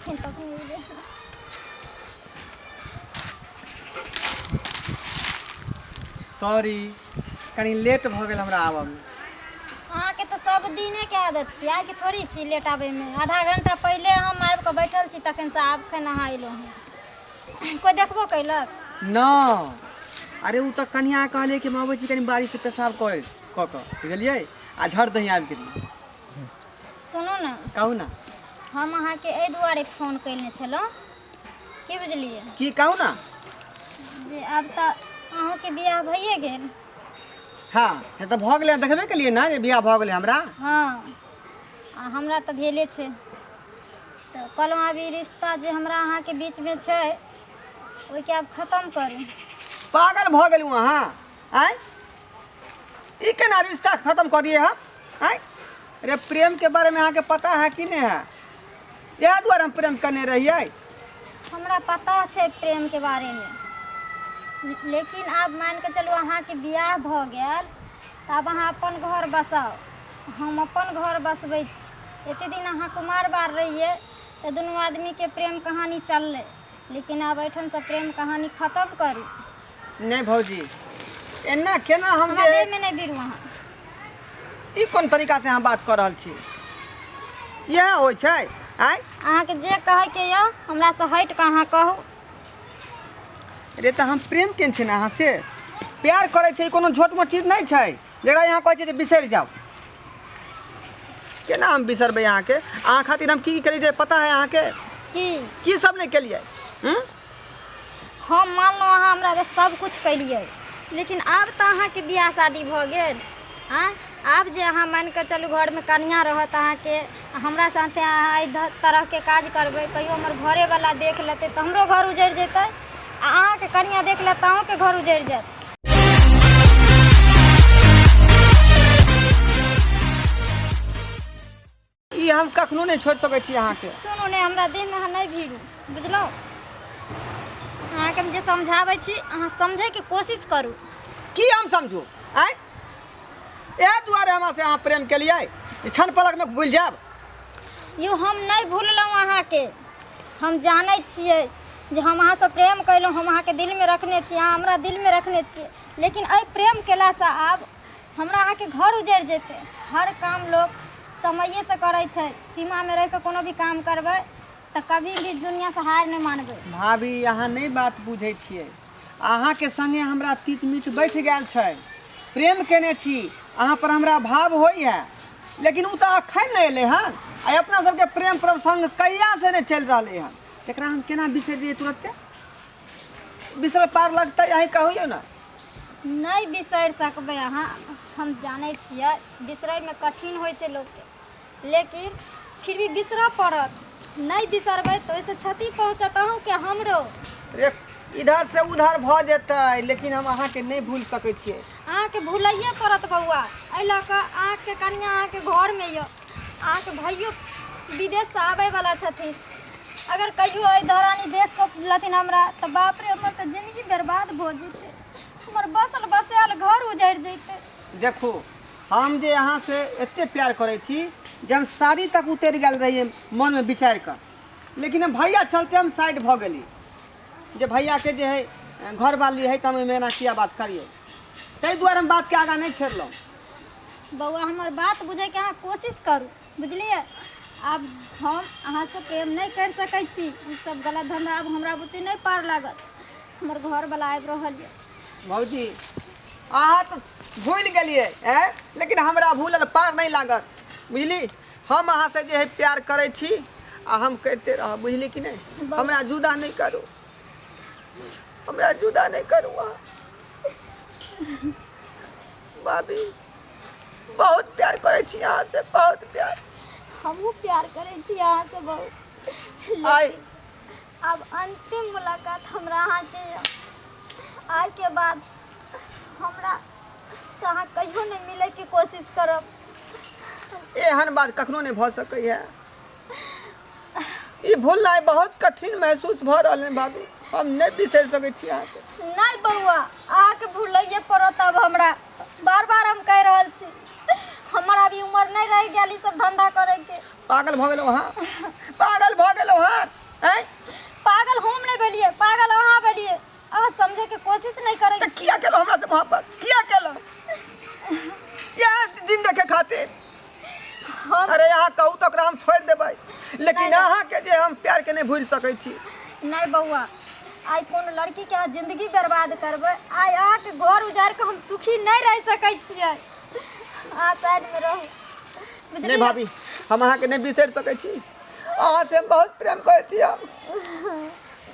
एखन तक नहि एलै। सॉरी, कनि लेट भऽ गेल हमरा आबऽमे। अहाँके तऽ सब दिनेके आदत छी, आइके थोड़ी छी लेट आबैमे। आधा घंटा पहिले हम आबि कऽ बैठल छी तखनसँ, आब खन अहाँ अयलहुँ हँ। कोइ देखबो कयलक? न अरे, ओ तऽ कनिया कहलियै कि हम अबै छी कनि बाड़ीसँ पेशाब कऽ कऽ कऽ, बुझलियै? आ झट दही आबि गेलियै। सुनू ने। कहू ने। हम अहाँके एहि दुआरे फोन कयने छलहुँ, की बुझलियै? की, कहू ने। जे आब तऽ अहूँके बियाह भइए गेल। हँ, से तऽ भऽ गेलै, देखबे केलियै ने जे बियाह भऽ गेलै हमरा। हँ, आ हमरा तऽ भेले छै, तऽ कहलहुँ आब ई रिश्ता जे हमरा अहाँके बीचमे छै, ओहिके आब खतम करू। पागल भऽ गेलहुँ अहाँ? आँय, ई केना रिश्ता खतम कऽ दिए हम? आँय रे, प्रेमके बारेमे अहाँके पता है कि नहि है? इएह दुआरे हम प्रेम करने रहियै। हमरा पता छै प्रेमके बारेमे, लेकिन आब मानि कऽ चलू अहाँके बियाह भऽ गेल, तऽ आब अहाँ अपन घर बसाउ, हम अपन घर बसबै छी। एते दिन अहाँ कुमार बार रहियै तऽ दुनू आदमीके प्रेम कहानी चललै, लेकिन आब एहिठामसँ प्रेम कहानी खतम करू। नहि भौजी, एना केना हम हमरा जे देहमे नहि भिड़ू अहाँ। ई कोन तरीकासँ अहाँ बात कऽ रहल छी? इएह होइ छै? आँय। अहाँके जे कहैके यऽ, हमरासँ हटि कऽ अहाँ कहू। रे, तऽ हम प्रेम केने छी ने अहाँ से, प्यार करै छै, ई कोनो छोट मोट चीज नहि छै जकरा यहाँ कहै छै जे बिसरि जाउ। केना हम बिसरबै अहाँके? अहाँ खातिर हम की की केलियै जे पता है अहाँके? की? की सब नहि केलियै? हूँ? हम मानलहुँ अहाँ हमरा लए सब किछु केलियै, लेकिन आब तऽ अहाँके बियाह शादी भऽ गेल। आँय, आब जे अहाँ मानि कऽ चलू घरमे कनिआँ रहत अहाँके, आ हमरा साथे अहाँ एहि तरहके काज करबै, कहियो हमर घरेवला देख लेतै तऽ हमरो घर उजड़ि जेतै, आ अहाँके कनिआँ देख लेत तऽ अहूँके घर उजड़ि जायत। ई हम कखनो नहि छोड़ि सकै छी अहाँके। सुनू ने, हमरा देहमे अहाँ नहि भिड़ू, बुझलहुँ? अहाँके हम जे समझाबै छी, अहाँ समझैके कोशिश करू। की हम समझू? आँय, इएह दुआरे हमरा से अहाँ प्रेम केलियै जे क्षण पलकमे भूलि जायब? यौ, हम नहि भूललहुँ अहाँके। हम जानै छियै जे हम अहाँसँ प्रेम कयलहुँ, हम अहाँके दिलमे रखने छी, अहाँ हमरा दिलमे रखने छियै, लेकिन एहि प्रेम केलासँ आब हमरा अहाँके घर उजड़ि जेतै। हर काम लोक समयेसँ करै छै। सीमामे रहि कऽ कोनो भी काम करबै तऽ कभी भी दुनिआँसँ हार नहि मानबै। भाभी, अहाँ नहि बात बुझै छियै। अहाँके संगे हमरा तीत मीठ बैठ गेल छै। प्रेम केने छी, अहाँ पर हमरा भाव होइ है, लेकिन ओ तऽ अखन नहि एलै हन। आ अपना सबके प्रेम प्रसंग कहियासँ नहि चलि रहलै हन, एकरा हम केना बिसरि जइयै तुरन्ते? बिसरल पार लगतै? अहीं कहियौ ने। नहि बिसरि सकबै अहाँ, हम जानै छियै बिसरैमे कठिन होइ छै लोकके, लेकिन फिर भी बिसरऽ पड़त। नहि बिसरबै तऽ ओहिसँ क्षति पहुँचत अहूँके, हमरो। रे, इधर से उधर भऽ जेतै, लेकिन हम अहाँके नहि भूलि सकै छियै। अहाँके भूलैए पड़त बौआ, एहि लऽ कऽ अहाँके कनिआँ अहाँके घरमे यऽ, अहाँके भाइयो विदेशसँ आबैवला छथिन। अगर कहियो एहि दौरान ई देख कऽ लेथिन हमरा तऽ बाप रे, हमर तऽ जिन्दगी बर्बाद भऽ जेतै, हमर बसल बसायल घर उजड़ि जेतै। देखू, हम जे अहाँसँ एते प्यार करै छी जे हम शादी तक उतरि गेल रहियै मनमे विचारि कऽ, लेकिन हम भैया चलते हम साइड भऽ गेली जे भैयाके जे है घरवाली है, तऽ हम ओहिमे एना किया बात करियै? ताहि दुआरे हम बातके आगाँ नहि छेड़लहुँ। बौआ, हमर बात बुझैके अहाँ कोशिश करू, बुझलियै? आब हम अहाँसँ प्रेम नहि करि सकै छी। ई सब गलत धन्धा आब हमरा बुते नहि पार लागत। हमर घरवला आबि रहल यऽ। भौजी, अहाँ तऽ भूलि गेलियै ऐं, लेकिन हमरा भूलल पार नहि लागत, बुझली? हम अहाँसँ जे है प्यार करै छी आ हम करिते रहब, बुझली कि नहि? हमरा जुदा नहि करू, हमरा जुदा नहि करू अहाँ। भाभी, बहुत प्यार करै छी अहाँसँ, बहुत प्यार। हमहूँ प्यार करै छी अहाँसँ बहुत। आइ आब अंतिम मुलाकात हमरा अहाँके यऽ। आइके बाद हमरा से अहाँ कहियो नहि मिलैके कोशिश करब। एहन बात कखनो नहि भऽ सकैए। ई भूलनाइ बहुत कठिन महसूस भऽ रहल है भाभी, हम नहि बिसरि सकै छी अहाँके। नहि बौआ, अहाँके भूलैए पड़त आब हमरा। बार बार हम कहि रहल छी, हमर अभी उम्र नहि रहि गेल ई सब धंधा करैके। पागल भऽ गेलहुँ अहाँ, पागल भऽ गेलहुँ। गेलहुँ हन आँय? पागल हम नहि भेलियै, पागल अहाँ भेलियै। अहाँ समझे के कोशिश नहीं करै तऽ किया केलहुँ हमरा से मोहब्बत, किया केलहुँ इएह दिन देखे खातिर? हम अरे अहाँ कहू तऽ ओकरा हम छोड़ि देबै, लेकिन नहि। अहाँके जे हम प्यारके नहि भूलि सकै छी। नहीं बउआ, आइ कोनो लड़की के अहाँ जिंदगी बर्बाद करबै, आइ अहाँके घर उजाड़ि के हम सुखी नहीं रह सकै छियै। अहाँ साइड में रहू, नहि बुझलियै? भाभी, हम अहाँके नहि बिसरि सकै छी। अहाँ से हम बहुत प्रेम करै छी, हम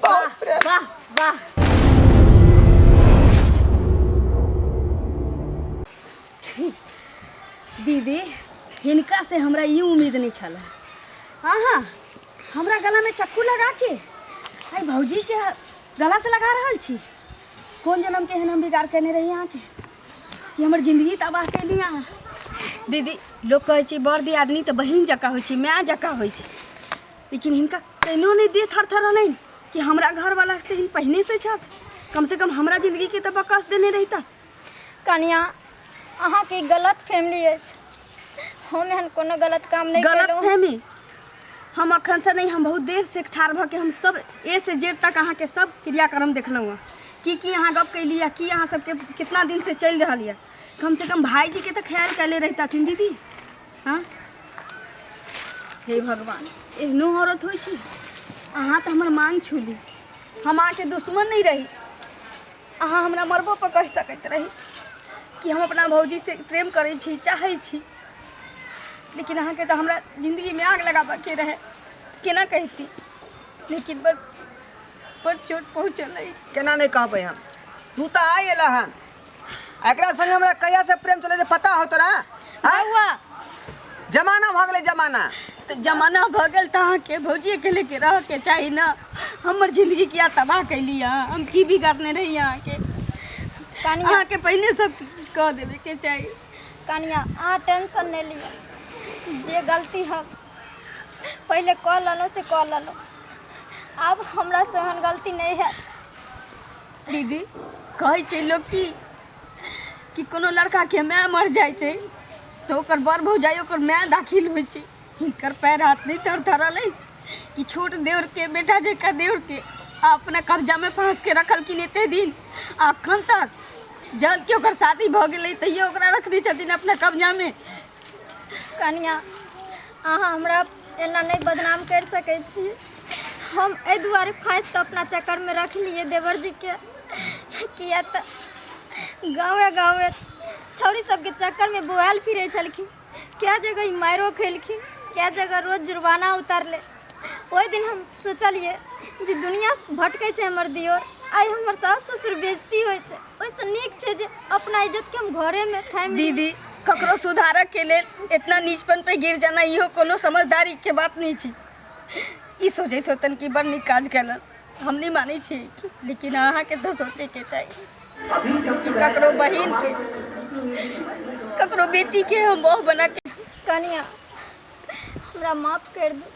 बहुत प्रेम। वाह वाह। दीदी, हिनका से हमरा ई उम्मीद नहीं छल। हाँ हाँ, हमरा गला में चक्कू लगा के आई भौजी के गला से लगा रहल छी। कोन जन्म के एहन हम बिगाड़ केने रही अहाँके कि हमर जिंदगी तबाह कैली अहाँ? दीदी, लोग कहै छै बड़ दियादनी तऽ बहिन जकाँ होइ छै, माय जकाँ होइ छै, लेकिन हिनका केनो नहि देह थरथरलनि कि हमरा घरवाला से हिन पहिने से छथि। कम से कम हमरा जिंदगी के तऽ बकस देने रहिता। कनिया, अहाँके ई गलत फैमिली अछि। हम एहन कोनो गलत काम नहि गलत केलहुँ। फहमी हम अखन से नहीं, हम बहुत देर से ठाढ़ भऽ के हम सब ए से जेड तक अहाँके सब क्रियाक्रम देखलहुँ हँ, की की अहाँ गप कैली आ की अहाँ सबके कितना दिन से चलि रहल यऽ। कम से कम भाईजी के तऽ ख्याल कैले रहितथिन दीदी। हाँ, हे भगवान, एहनो औरत होइ छै? अहाँ तऽ हमर मांग छूली, हम अहाँके दुश्मन नहीं रही। अहाँ हमरा मरबो पर कहि सकैत रही कि हम अपना भौजी से प्रेम करै छी, चाहै छी, लेकिन अहाँके तऽ हमरा जिन्दगीमे आग लगाबऽके रहै, केना कहिती? लेकिन बड़ बड़ चोट पहुँचल अइ। केना नहि कहबै हम? तू तऽ आइ एला हन, एकरा संगे हमरा कहिया से प्रेम चलै छै पता हो तोरा? आँय? बौआ, जमाना भऽ गेलै जमाना। तऽ जमाना भऽ गेल तऽ अहाँके भौजिएके लेके रहऽके चाही ने। हमर जिन्दगी किया तबाह कैली अहाँ? हम की बिगाड़ने रही अहाँके? कनिया, अहाँके पहिने सब किछु कऽ देबेके चाही। कनिया, अहाँ टेंशन नहि लिअ। जे गलती हम पहिले कऽ लेलहुँ से कऽ लेलहुँ, आब हमरासँ एहन गलती नहि हैत। दीदी, कहै छै लोक कि कि कोनो लड़काके माय मर जाइ छै तऽ ओकर बड़ भौजाइ ओकर माय दाखिल होइ छै। हिनकर पैर हाथ नहि थरथरल अइ कि छोट देउरके बेटा जकाँ देउरके अपना कब्जामे फाँसके रखलखिन एते दिन, आ अखन तक जबकि ओकर शादी भऽ गेलै तैयो ओकरा रखने छथिन अपना कब्जामे? कनिया, अहाँ हमरा एना नहि बदनाम करि सकै छी। हम एहि दुआरे फाँसि कऽ अपना चक्करमे रखलियै देवरजीके, किया तऽ गाँवे गाँवे छौड़ी सबके चक्करमे बौआयल फिरै छलखिन। कए जगह ई मारिओ खेलखिन, कए जगह रोज जुर्माना उतारलै। ओहि दिन हम सोचलियै जे दुनिया भटकै छै हमर दियोर, आइ हमर साउस ससुर बेइज्जती होइ छै, ओहिसँ नीक छै जे अपना इज्जतके हम घरेमे थामि ली। दीदी, ककरो सुधारऽ के लेल इतना नीचपन पे गिर जाना इहो कोनो समझदारी के बात नहीं छै। ई सोचैत होतन कि बड़ नीक काज केलन, हम नहीं मानै छी, लेकिन अहाँके तऽ सोचैके चाही कि ककरो बहिन के, ककरो बेटी के हम बहू बना के। कनिया, हमरा माफ कर दू।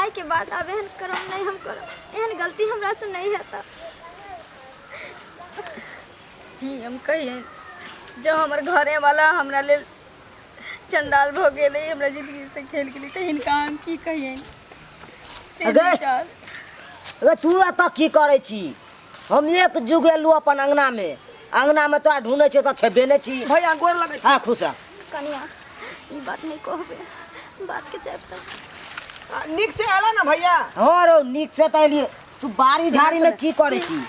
आइके बाद आब एहन कर्म नहि हम करब, एहन गलती हमरासँ नहि हेतै। की हम कहियै, जब हमर घरे वाला हमरा लेल चंडाल भऽ गेलै, हमरा जिंदगी से खेल गेलै, तऽ हिनका हम की कहियै से? अगे! विचार अरे, तू एतऽ की करै छी? हम एक जुग एलू अपन अंगनामे, अंगनामे तोरा ढूंढै छियौ तऽ छेबे नहि छी। भैया, गोर लगै छी। हाँ, खुश रह। कनिया, ई बात नहि कहबै, बातके चाहब तऽ नीक से आला ना भैया? हाँ रौ, नीक से तऽ एलियै। तू बाड़ी झाड़ी में की करै छी?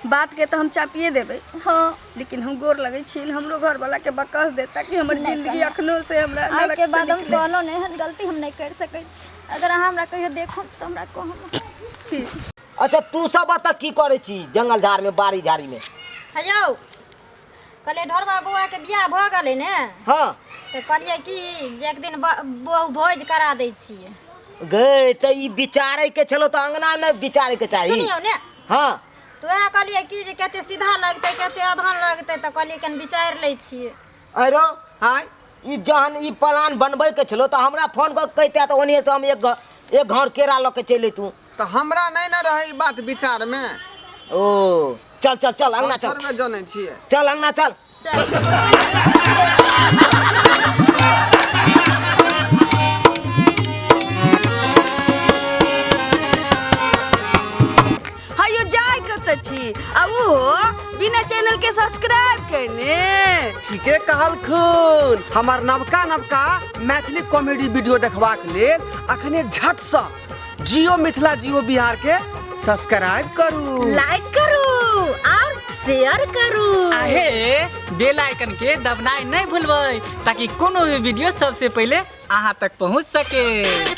बात के तऽ हम चापिए देबै। हाँ। लेकिन हम गोर लगै छी, हमरो घरवाला के बकस देता कि हमर नहि जिंदगी कनिया। अखनो से हमरा आइके नरक से बाद हम निकले। कहलहुँ ने, एहन गलती हम नहि करि सकै छी। अगर अहाँ हमरा कहियो देखब तऽ हमरा कहब। ठीक। अच्छा, तू सब एतऽ की करै छी जंगल झाड़ में, बाड़ी झाड़ी में? हेयौ, कहलियै ढोरबा बौआके बियाह भऽ गेलै ने? हाँ। तऽ कहलियै कि जे एक दिन बहु भोज करा दै छियै। गै, तऽ ई विचारै के छलो तऽ अंगना में विचारै के चाही। सुनियौ ने। हाँ। तऽ वएह कहलियै कि जे कते सीधा लगतै, कते अधन लगतै, तऽ कहलियै कनि विचारि लै छियै। अरे हाँ, ई जहन ई प्लान बनबै के छलो तऽ हमरा फोन कऽ के कहिते तऽ ओनिये से हम एक घर केरा लऽ के चलि अयतू। तऽ हमरा नहि ने रहै ई बात विचार मे। ओ, चल चल चल, अंगना चल। थोड़बे जनै छियै। चल, अंगना चल। बिना चैनल के सब्सक्राइब केने। ठीके कहलखुन। हमर नवका नवका मैथिली कॉमेडी वीडियो देखबाक लेल अखने झटसँ जियो मिथिला जियो बिहार के सब्सक्राइब करू, लाइक करू और शेयर करू। आहे बेल आइकन के दबनाइ नहि भूलबै ताकि कोनो भी वीडियो सबसे पहिले अहाँ तक पहुँच सके।